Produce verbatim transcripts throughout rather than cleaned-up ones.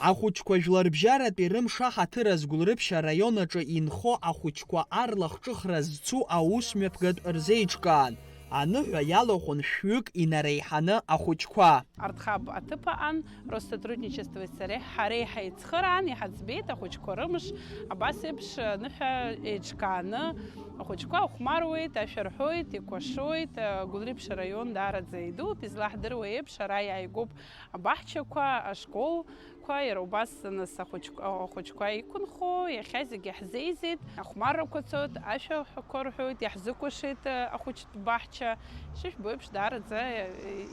Ахәыҷқәа жәларбжьаратәи рымш аҳаҭыр азгәылрыԥшьа араион аҿы инхо ахәыҷқәа арлахҿыхра зцу аусмҩаԥгатә рзеиҿкаан. Аныҳәа иалахәын шәҩык инареиҳаны ахәыҷқәа. Арҭхаб аҭыԥ аҟан Россотрудничествои сареи ҳареи ҳаицхыраан, иҳаӡбеит ахәыҷқәа рымш, абас еиԥш аныҳәа еиҿкааны ахәыҷқәа ахәмаруеит, ашәа рҳәоит, икәашоит. Гәылрыԥшь араион даараӡа идууп, излаҳдыруа еиԥш, ара иааигәоуп абаҳчақәа, ашколқәа, иара убас нас ахәыҷ-, ахәыҷқәа иқәынхо, иахьа зегьы ҳзеизеит, ахәмаррақәа цоит, ашәақәа рҳәоит, иаҳзыкәашеит ахәыҷтә баҳча. Шыжәбо еиԥш, даараӡа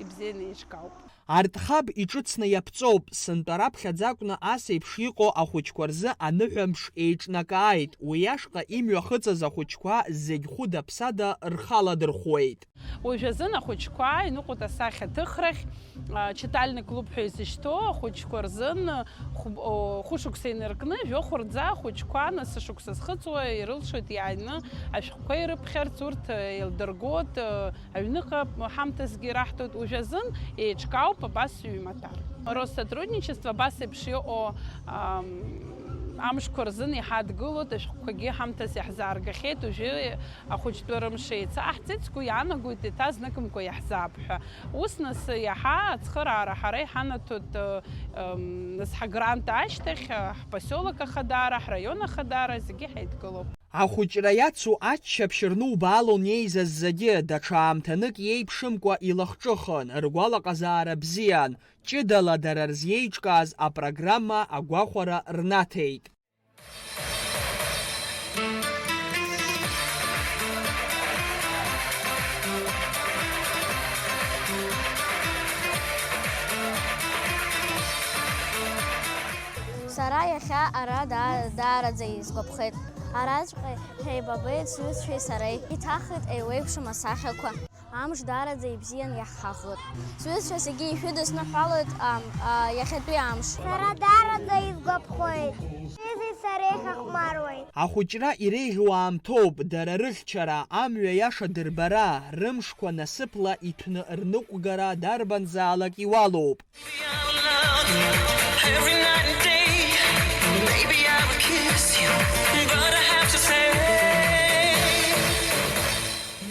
ибзианы еиҿкаауп. Арҭхаб иҿыцны иаԥҵоуп, сынтәа раԥхьаӡа акәны ас еиԥш иҟоу ахәыҷқәа рзы аныҳәамш еиҿнакааит, уи ашҟа имҩахыҵыз ахәыҷқәа зегь хәыда-ԥсада рхы аладырхәуеит. Уажәазын ахәыҷқәа иныҟәоит асахьаҭыхрахь, а, читальный клуб ҳәа изышьҭоу ахәыҷқәа рзын хә-, о, хәышықәса инаркны, жәохә рӡа ахәыҷқәа нас шықәса зхыҵуа ирылшоит иааины ашәҟәқәа ирыԥхьарц, урҭ еилдыргоит, а, аҩныҟа ҳамҭасгьы ираҳҭоит, уажәазын еиҿкаауп абас ҩымаҭәар. Россотрудничество абас еиԥш иҟоу, ам, амшқәа рзын иҳадгылоит, ашәҟәқәагьы ҳамҭас иаҳзааргахьеит, уажәы ахәыҷтәы рымш еицаҳҵеит, сгәы иаанагоит, еиҭа зныкымкәа иаҳзаап ҳәа. Ус нас иаҳа ацхыраара ҳара иҳанаҭоит, ам, нас ҳагрант ашьҭахь, ҳпосиолок ахадара, ҳраион ахадара, зегьы ҳаидгылоуп. Ахәыҷра иацу аччаԥшь рнубаалон иеизаз зегьы, даҽа аамҭанык иеиԥшымкәа илахҿыхын, ргәалаҟазаара бзиан, ҷыдала дара рзеиҿкааз апрограмма агәахәара рнаҭеит. Сара иахьа ара даа-, даараӡа исгәаԥхеит. Араҵәҟьа ҳаибабеит сҩызцәеи сареи. Иҭахеит еиуеиԥшым асахьақәа. Амш даараӡа ибзиан иаҳҳаӷоит. Сҩызцәа зегьы ишәыдысныҳәалоит, ам, а, иахьатәи амш. Сара даараӡа исгәаԥхоит. Сҩызеи сареи ҳахәмаруеит. Ахәыҷра иреиӷьу аамҭоуп, дара рыхьчара, амҩа иаша дырбара, рымшқәа насыԥла иҭәны рныҟәгара дарбанзаалак иуалуп. Every night and day, maybe I would kiss you, but I have to say,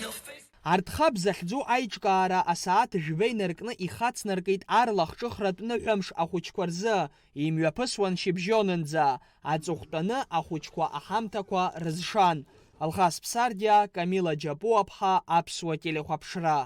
no face. Арҭхаб захьӡу аиҿкаара асааҭ жәба инаркны ихацнаркит арлахҿыхратә ныҳәамш ахәыҷқәа рзы, имҩаԥысуан шьыбжьонынӡа, аҵыхәтәаны ахәыҷқәа аҳамҭақәа рызшан. Алхас Ԥсардиа, Камила Џьапуаԥҳа, Аԥсуа телехәаԥшра.